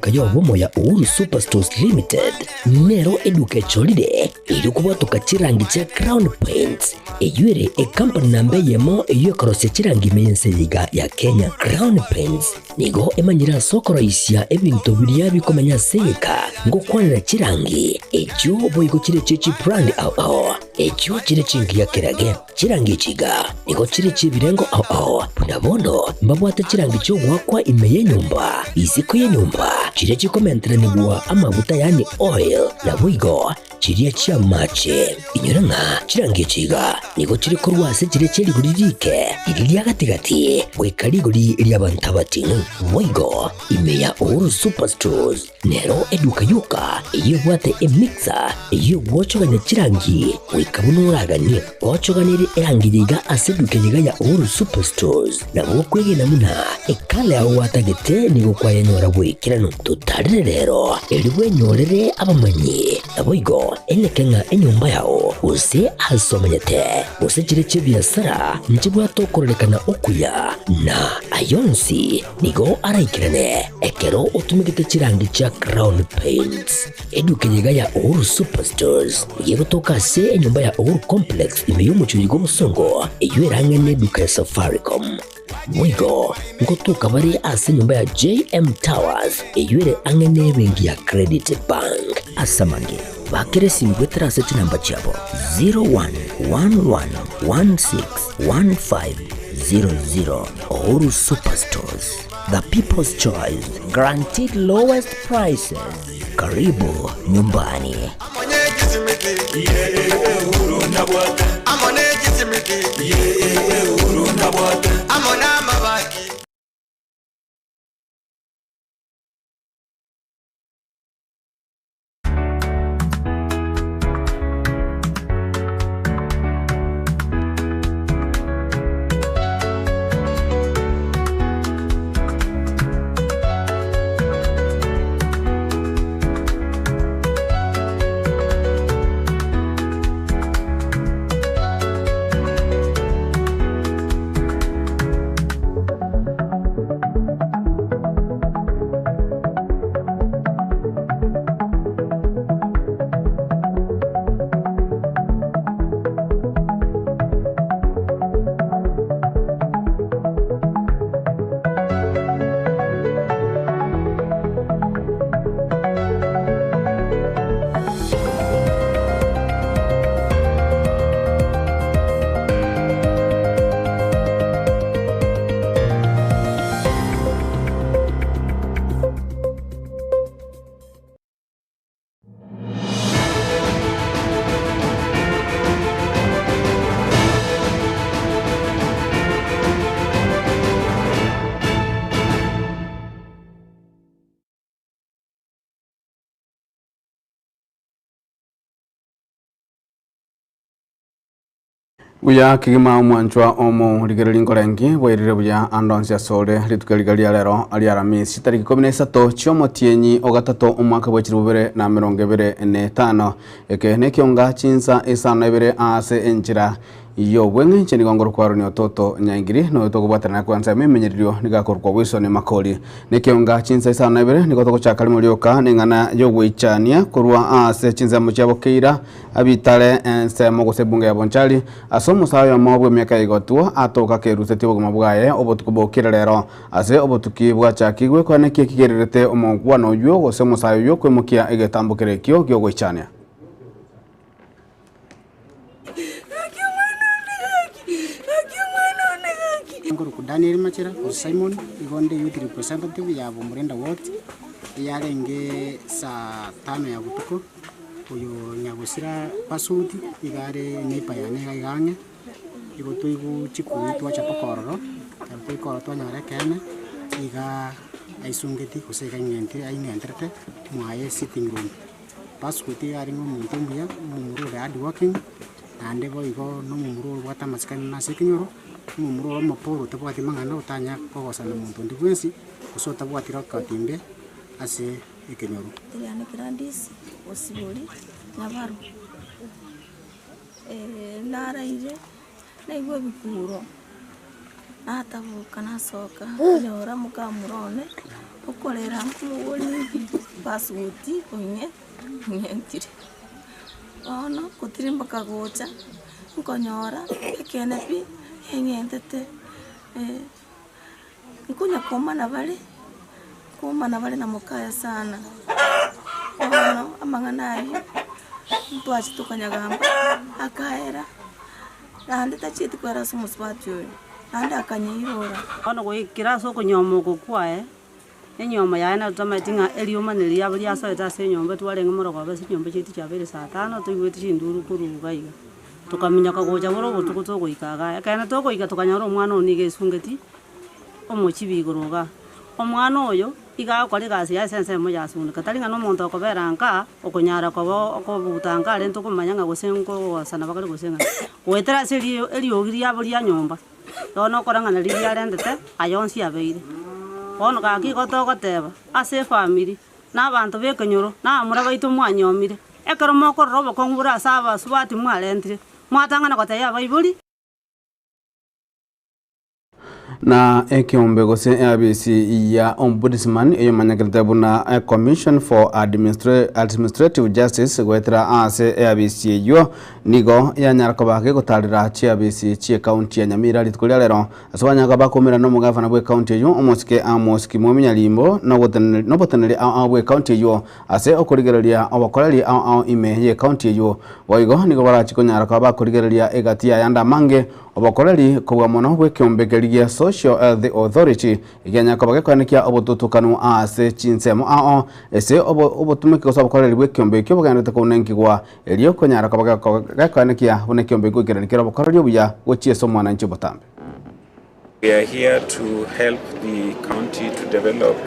Eduka y'obomo ya Uhuru Superstores Limited nero eduka echorire erio kobwatoka chirangi chia Crown Paints, eyio ere ekampani namba eyemo eyio ekorosia chirangi ime y'ense eye iga ya Kenya. Crown Paints nigo emanyire ase okoroisia ebinto biria bikomenya ase egeka ngokwanera chirangi echio boigo chire echie chibrand ao ao echio chire chingiya kerage. Chirangi echi iga nigo chire chi'ebirengo ao ao, buna bono mbabwate chirangi chi'ogoakwa ime y'enyomba, isiko y'enyomba, chiria chikomenteranigwa amaguta yaani oil, naboigo chiria chi'amache. Inyora ng'a chirangi echi iga nigo chire korwa ase chiria chie rigori riike, riria ria gati-gati, goika rigori ri'abanto abating'u. Boigo ime ya Uhuru Superstores Nero eduka yoka eyio ebwate emixer eyio egwochogania chirangi goika buna oraganie. Gochoganerie erangi eye iga ase eduka eye iga ya Uhuru Superstores nabo okwegena buna ekala yao gwatagete nigo kwayenyora boikeranu. Totarere rero erio bwenyorere abamanyi naboigo eneke ng'a enyomba yao gose ase omenyete gose chire chi'ebiasara nchibwate okororekana okuya na ayonsi Nigo araikerane ekero otumegete chirangi chia Crown Paints. Eduka eye iga ya Uhuru Superstores nigo egotoka ase enyomba ya Uhuru Complex ime y'omochie oyo bw'obosongo eyio erang'e neduka ya Safaricom. Boigo ngotoka bare ase enyomba ya JM Towers eyio ere ang'e nebenki ya Credit Bank. Ase amange, bakera esimi goetera ase chinamba chiabo 0111161500. Uhuru Superstores, the people's choice, guaranteed lowest prices. Karibu nyumbani. Buya kegima omwanchwa omorigereria nkorengi bwairire buya ande onsi asore rituko riga ria rero ria Aramisi chitariki ikomi na isato chiomotienyi ogatato omwaka bwa chilifu bibere na emerongo ebere na etano. Eke nekionga chinsa isano na ibere ase enchera y'obweng'e inche nigo nkorokwa Aroni Ototo Nyaingiri noyo tokobwaterana kwansa ememenyererio nigo akorokwa Wilson Makori. Nekionga chinsa isano na ibere nigo togochaka rimo rioka neng'ana yogoichania korwa ase chinsemo chia Bokeira Abitare ensemo gose ebunge ya Bonchari, ase omosae oyomo bw'emiaka ya igotwo atoka akerusetie obogima bwaye obotuko bokire rero. Ase obotuki bwachakigwe koenekia ekigererete omongwana oyio gose omosae oyio koimokia egetambo kere ekio gi'ogoichania. Nkorokwa Daniel Machera gose Simon, igo nde youth representative ya Bomurenda ward, eyarenge saa tano ya botuko. Oyo nyagosira Pasuti iga are neighbour yane iga iga ang'e, igo toigwa chikumi twacha mpaka ororo, ekero twaika ororo twanyora ekeene, iga aisungeti gose iga aing'entire aing'enterete mwaye sitting room. Pasuti iga arenge omonto omuya, omomura ore hardworking, naende boigo na omomura obwate amasikani ase ekenyoro, omomura ore omopore otabwati mang'ana otanya kogosana monto onde bwensi, gose otabwati record mbe ase ekenyoro. Eriane Gladys Osibori Nyabaro, naraire naigwa ebikuro, nataboka nasoka nkanyora mokamura one. Okorera nkomobori passport ong'e ong'entire. Bono gotirimboka gocha, nkonyora ekeene pi eng'entete nkonya komana bare, komana bare na mokaye sana. Bono amang'ana aywo, ntwachia tokanyagamba, akaera, naende tachieti koera ase omosubati oyo, naende akanyeirora. Bono goikera ase okonyuoma oko kwaye, enyuomo yaye naro tomaeti ng'a erioma neri riabo riasoete ase enyomba twarenge morogoro ase chinyomba chiaito chiabeire saa tano toigwete chinduru korwa iga iga. Tokaminyoka gocha bore obotuko togoika igaa, ekeene togoika tokanyora omwana oyo nigo esungeti omochibi igoro igaa. Omwana oyo iga agokora egasi yaye ase ensemo ya Suneka, tari ng'a nomonto okobera nkaa, okonyara koba okobuta nka arente okomanya ng'a gose nkogosana bakare gose ng'a. Goetera ase erio eriogi riabo ria nyomba, bono okora ng'a nario riarentete aya onsi abeire. Bono gaki igo togoteba, ase efamiri, na abanto ba ekenyoro, na abamura baito mwanyomire, ekero mokorora obokong'u bore ase abasubati mwarentire, mwatang'ana gotebia abaibori. Na ekeombe gose eabisi ya Ombudsman eyomanyekerete buna Commission for Administrative Justice goetera ase eabisi eyio nigo yanyara koba gegotarera chiabisi chi'ecounty ya Nyamira rituko ria rero ase banyara koba bakoumera nomogavana bw'ecounty eyio omosike Amos Kimwemi Nyarimbo noboteneneri ao ao bw'ecounty eyio ase okorigereria obokoreri ao ao ime y'ecounty eyio. Boigo nigo barachi konyara koba bakorigereria egati y'ayande amange Obokoreri kobua mono bw'ekeombe keria gia Social Health Authority ekianya koba gekoenekia obotutukanu aase chinsemo ao ase obotumeki gose obokoreri bw'ekeombe ekio bogendererete kounenkigwa erio konyara koba gekoenekia buna ekeombe goikerani kere obokoreri obuya gochia ase omwananchi obotambe. We are here to help the county to develop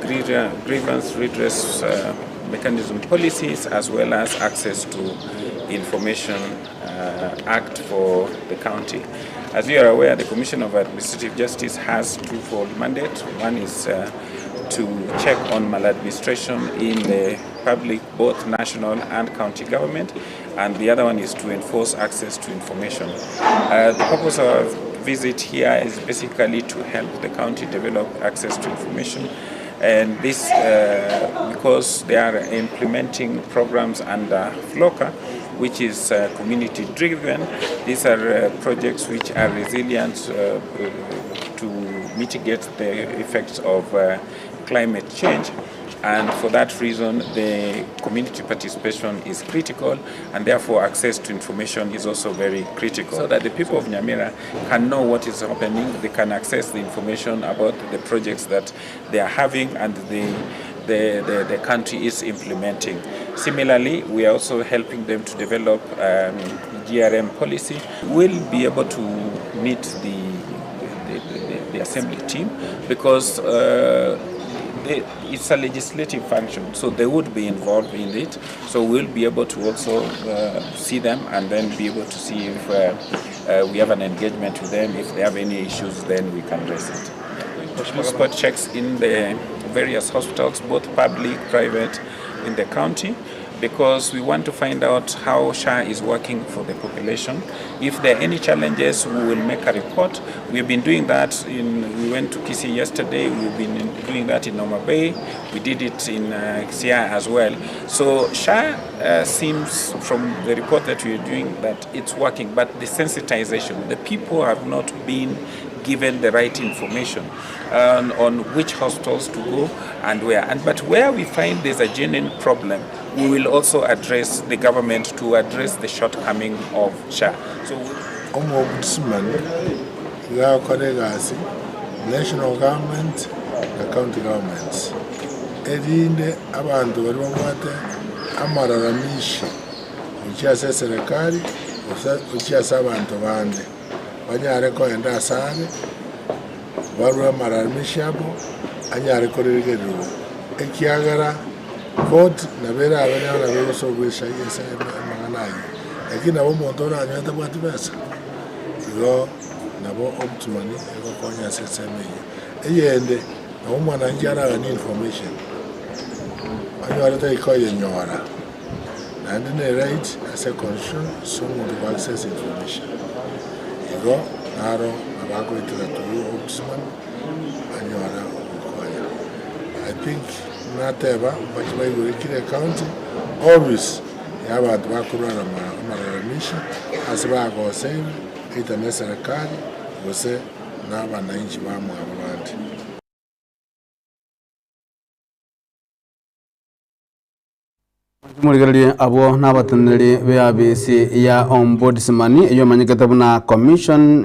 grievance redress mechanism policies as well as access to information Act for the county. As you are aware, the Commission of Administrative Justice has twofold mandate. One is uh, to check on maladministration in the public, both national and county government, and the other one is to enforce access to information. Uh, the purpose of visit here is basically to help the county develop access to information and this uh, because they are implementing programs under FLOCA which is uh, community driven. These are uh, projects which are resilient uh, to mitigate the effects of uh, climate change. And for that reason, the community participation is critical, and therefore access to information is also very critical. So that the people of Nyamira can know what is happening, they can access the information about the projects that they are having and the the, the, the country is implementing. Similarly, we are also helping them to develop um, GRM policy. We'll be able to meet the, the, the, the assembly team because uh, they, it's a legislative function, so they would be involved in it. So we'll be able to also uh, see them and then be able to see if uh, uh, we have an engagement with them. If they have any issues, then we can raise it. Do spot checks in the various hospitals, both public, private, in the county, because we want to find out how SHA is working for the population. If there are any challenges, we will make a report. We've been doing that in, we went to Kisii yesterday, we've been doing that in Homa Bay, we did it in uh, Siaya as well. So SHA uh, seems from the report that we're doing that it's working, but the sensitization, the people have not been given the right information um, on which hospitals to go and where. And but where we find there's a genuine problem, we will also address the government to address the shortcoming of SHA. So Ombudsman iga agokora egasi national government na county governments, erinde abanto baria babwate amalalamishi gochia ase eserekari gose gochia ase abanto bande, banyare kogenda ase are, barue amalalamishi abo, anyare koregererwa, ekiagera court nabo erabe nero nabo egosolve ase amang'ana ayio. Lakini nabo omonto oranyore tabwati besa, igo nabo ombudsman egokonya ase ensemo eyio. Eyende, nabo omwananchi araganie information, onyore tari koyenyora, naende ne right ase econstitution ase omonto ko access information. Igo naro nabo agoetera through ombudsman anyore ogokonya. I think nateba mbache baigure kera ecounty office ya abanto bakorwara amalalamisho ase bagoseire either ne eserekari gose na abananchi bamwabo bande. Morigererie abwo nabateneneri b'eabisi ya Ombudsman eyio emanyekete buna Commission,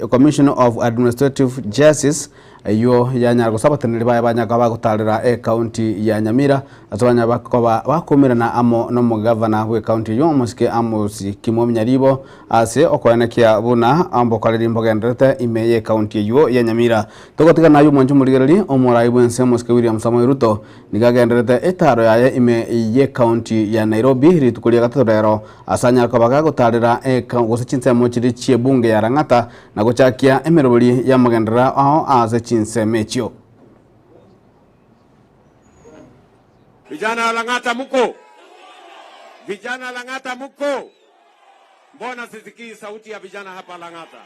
Commission of Administrative Justice eyio yanyara gose abateneneri baye banyara koba bagotarera ecounty ya Nyamira ase banyara koba bakoumerana amo na omogavana bw'ecounty eyio omosike Amos Kimwami Nyaribo ase okoenekia buna obokoreri mbogendererete ime y'ecounty eyio ya Nyamira. Togotigana naye omwanchi omorigereria omorai bw'ense omosike William Samoei Ruto Nigo agendererete etaaro yaye ime y'ecounty ya Nairobi rituko ria gatato rero ase anyare koba gagotaarera gose chinsemo chiria chi'ebunge ya Lang'ata na gochakia emeroberi y'amagenderero ao ase chinsemo echio. Vijana wa Lang'ata muko? Vijana Lang'ata muko? Mbona sisikii sauti ya vijana hapa Lang'ata?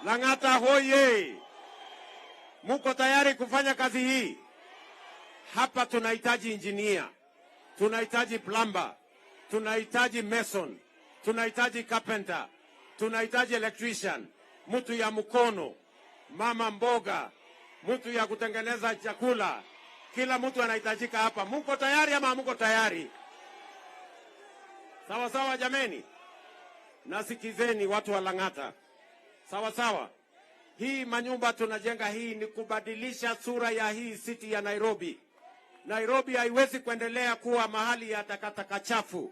Lang'ata hoye! Muko tayari kufanya kazi hii? Hapa tunahitaji engineer, tunahitaji plumber, tunahitaji mason, tunahitaji carpenter, tunahitaji electrician, mtu ya mkono, mama mboga, mtu ya kutengeneza chakula. Kila mtu anahitajika hapa. Muko tayari ama hamuko tayari? Sawa sawa, jameni, nasikizeni watu wa Lang'ata. Sawa sawa. Hii manyumba tunajenga hii ni kubadilisha sura ya hii city ya Nairobi. Nairobi haiwezi kuendelea kuwa mahali ya takataka chafu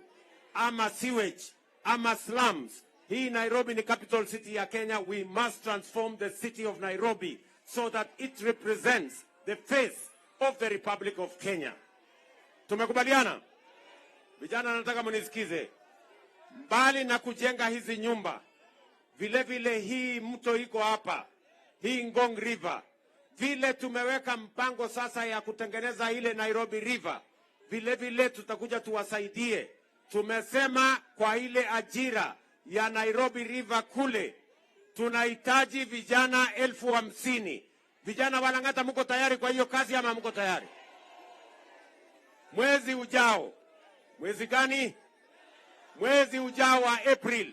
ama sewage ama slums. Hii Nairobi ni capital city ya Kenya. We must transform the city of Nairobi so that it represents the face of the Republic of Kenya. Tumekubaliana? Vijana, nataka mnisikize. Mbali na kujenga hizi nyumba, vile vile hii mto iko hapa, hii Ngong River, vile tumeweka mpango sasa ya kutengeneza ile Nairobi River, vile vile tutakuja tuwasaidie. Tumesema kwa ile ajira ya Nairobi River kule tunahitaji vijana 50,000. Vijana wa Lang'ata, mko tayari kwa hiyo kazi ama mko tayari? Mwezi ujao, mwezi gani? Mwezi ujao wa April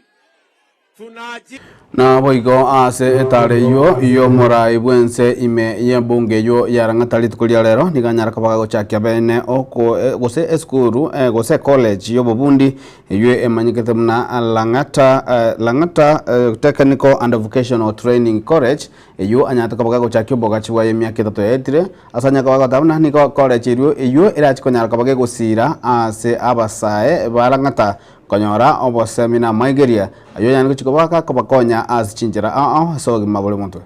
tunaajiri Naboigo ase etaro eyio y'omorai bw'ense ime y'ebunge eyio ya Lang'ata rituko ria rero nigo anyare koba gagochakia bene oko gose esukuru gose ecollege y'obobundi eyio emanyekete buna Lang'ata Lang'ata Technical and Vocational Training College eyio anyarete koba gagochakia obogachi bwaye emiaka etato yaetire ase anyare koba agoteba buna nigo college erio eyio erachi konyara koba gegosira ase abasae ba Lang'ata Konyora obosemi na amaigeria, ayio onyare gochia koba gakobakonya ase chinchera ao ao ase obogima bore motwe.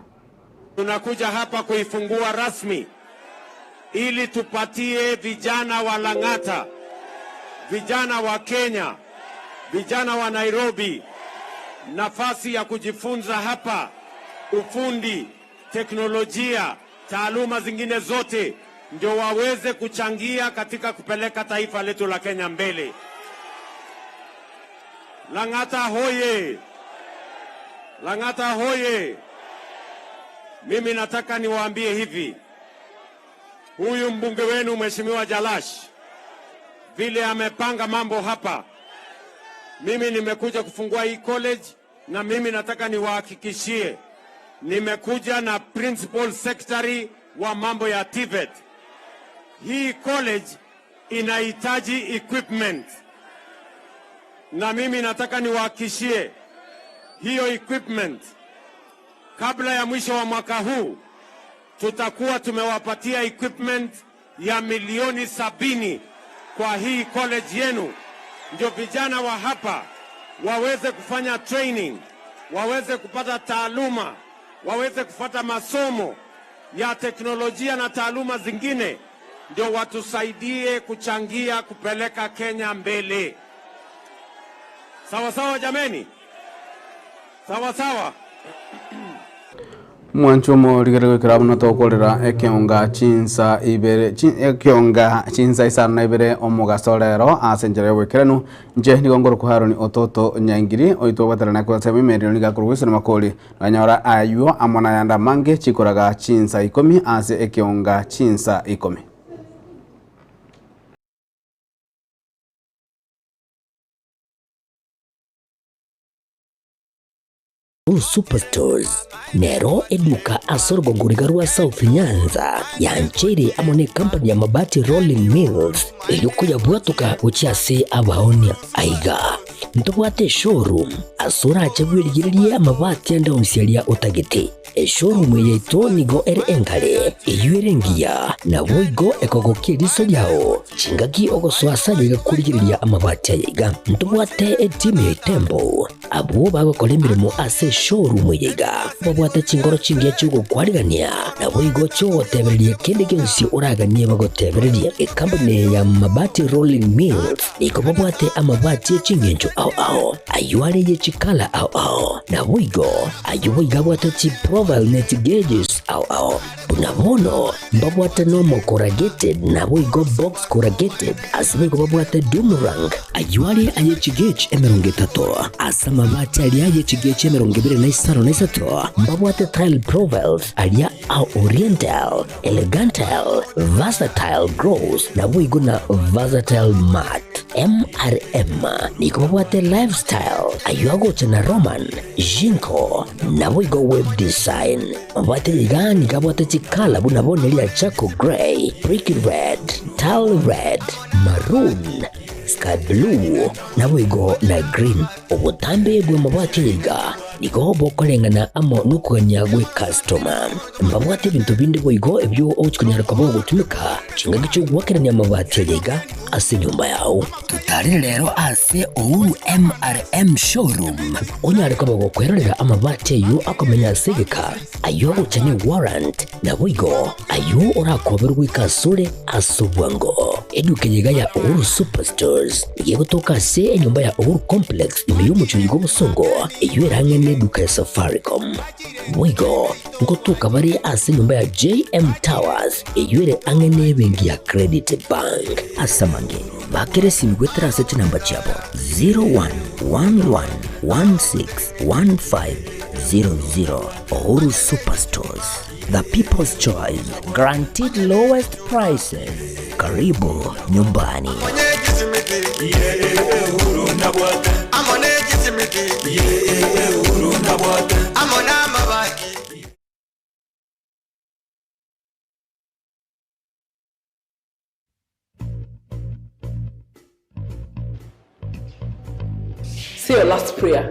Tunakuja hapa kuifungua rasmi ili tupatie vijana wa Lang'ata, vijana wa Kenya, vijana wa Nairobi nafasi ya kujifunza hapa ufundi, teknolojia, taaluma zingine zote ndio waweze kuchangia katika kupeleka taifa letu la Kenya mbele. Lang'ata hoye! Lang'ata hoye! Mimi nataka niwaambie hivi, huyu mbunge wenu Mheshimiwa Jalash vile amepanga mambo hapa, mimi nimekuja kufungua hii college, na mimi nataka niwahakikishie nimekuja na principal secretary wa mambo ya TVET. Hii college inahitaji equipment, na mimi nataka niwahakikishie hiyo equipment kabla ya mwisho wa mwaka huu tutakuwa tumewapatia equipment ya milioni 70 kwa hii college yenu, ndio vijana wa hapa waweze kufanya training, waweze kupata taaluma, waweze kufata masomo ya teknolojia na taaluma zingine, ndio watusaidie kuchangia kupeleka Kenya mbele. Sawa sawa jameni, sawa sawa. Mwancho omorigere goikera buna tokorera ekeonga chinsa ibere ekeonga chinsa isano na ibere omogaso rero ase enchera ya oboikeranu inche nigo ngorokwa Haroni Ototo Nyaingiri oito obaterana kwasema emerero nigo akorwa Wilson Makori nanyora aywo amo nayande amange chikoraga chinsa ikomi ase ekeonga chinsa ikomi. Superstores nero eduka ase orogongo riga rwa South Nyanza yancheire amo necompany ya Mabati Rolling Mills erio koyabwatoka gochia ase abaonia. Aiga ntobwate eshowroom ase orache bwerigererie amabati ande onsi aria otagete. Eshowroom eye yaito nigo ere engare, eyio ere engiya, naboigo ekogokia eriso riao chingaki ogosoa ase aye iga korigereria amabati aya iga. Ntobwate etimu ya Itembo Abwo bagokora emeremo ase eshowroom eye iga babwate chinkoro chingiya chi'ogokwarigania, naboigo chi'ogotebereria kende gionsi oraganie bagotebererie. Ekampuni eye ya Mabati Rolling Mills nigo babwate amabati e chingencho ao ao, ayio are ye chikala ao ao, naboigo ayio boigo abwate chiprofile ne chigauges ao ao. Buna bono mbabwate nomo corrugated naboigo box corrugated, ase boigo babwate doomerang, ayio are aye chigauge 30, ase amabati aria aye chigauge 25 na isato mbabwate tile profiles aria a oriental, elegantal, versatile gloss naboigo na versatile matte. MRM nigo babwate lifestyle, ayio agocha na Roman, Jinko, naboigo web design. Mabwate iga nigo abwate chikala buna bono eria charcoal grey, brick red, tile red, maroon, sky blue, naboigo na green. Obotambe bw'amabati aya iga nigo bokoreng'ana amo nokogania gw'ecustoma. Mbabwate ebinto binde boigo ebio ogochia konyara koba ogotumeka chingaki chi'ogoakerania amabati aya iga ase enyomba yao. Totarire rero ase Uhuru MRM Showroom onyare koba gokwerorera amabati ayio akomenya ase egeka, ayio agocha ne warrant, naboigo ayio orakoberwe goika asore ase obwango. Eduka eye iga ya Uhuru Superstores nigo egotoka ase enyomba ya Uhuru Complex ime y'omochie oyo bw'obosongo eyio ere ang'e neduka ya Safaricom. Boigo ngotoka bare ase enyomba ya JM Towers eyio ere ang'e nebenki ya Credit Bank. Ase amange, bakera esimi goetera ase chinamba chiabo 0111161500. Uhuru Superstores, the people's choice, guaranteed lowest prices. Karibu nyumbani. Say your last prayer.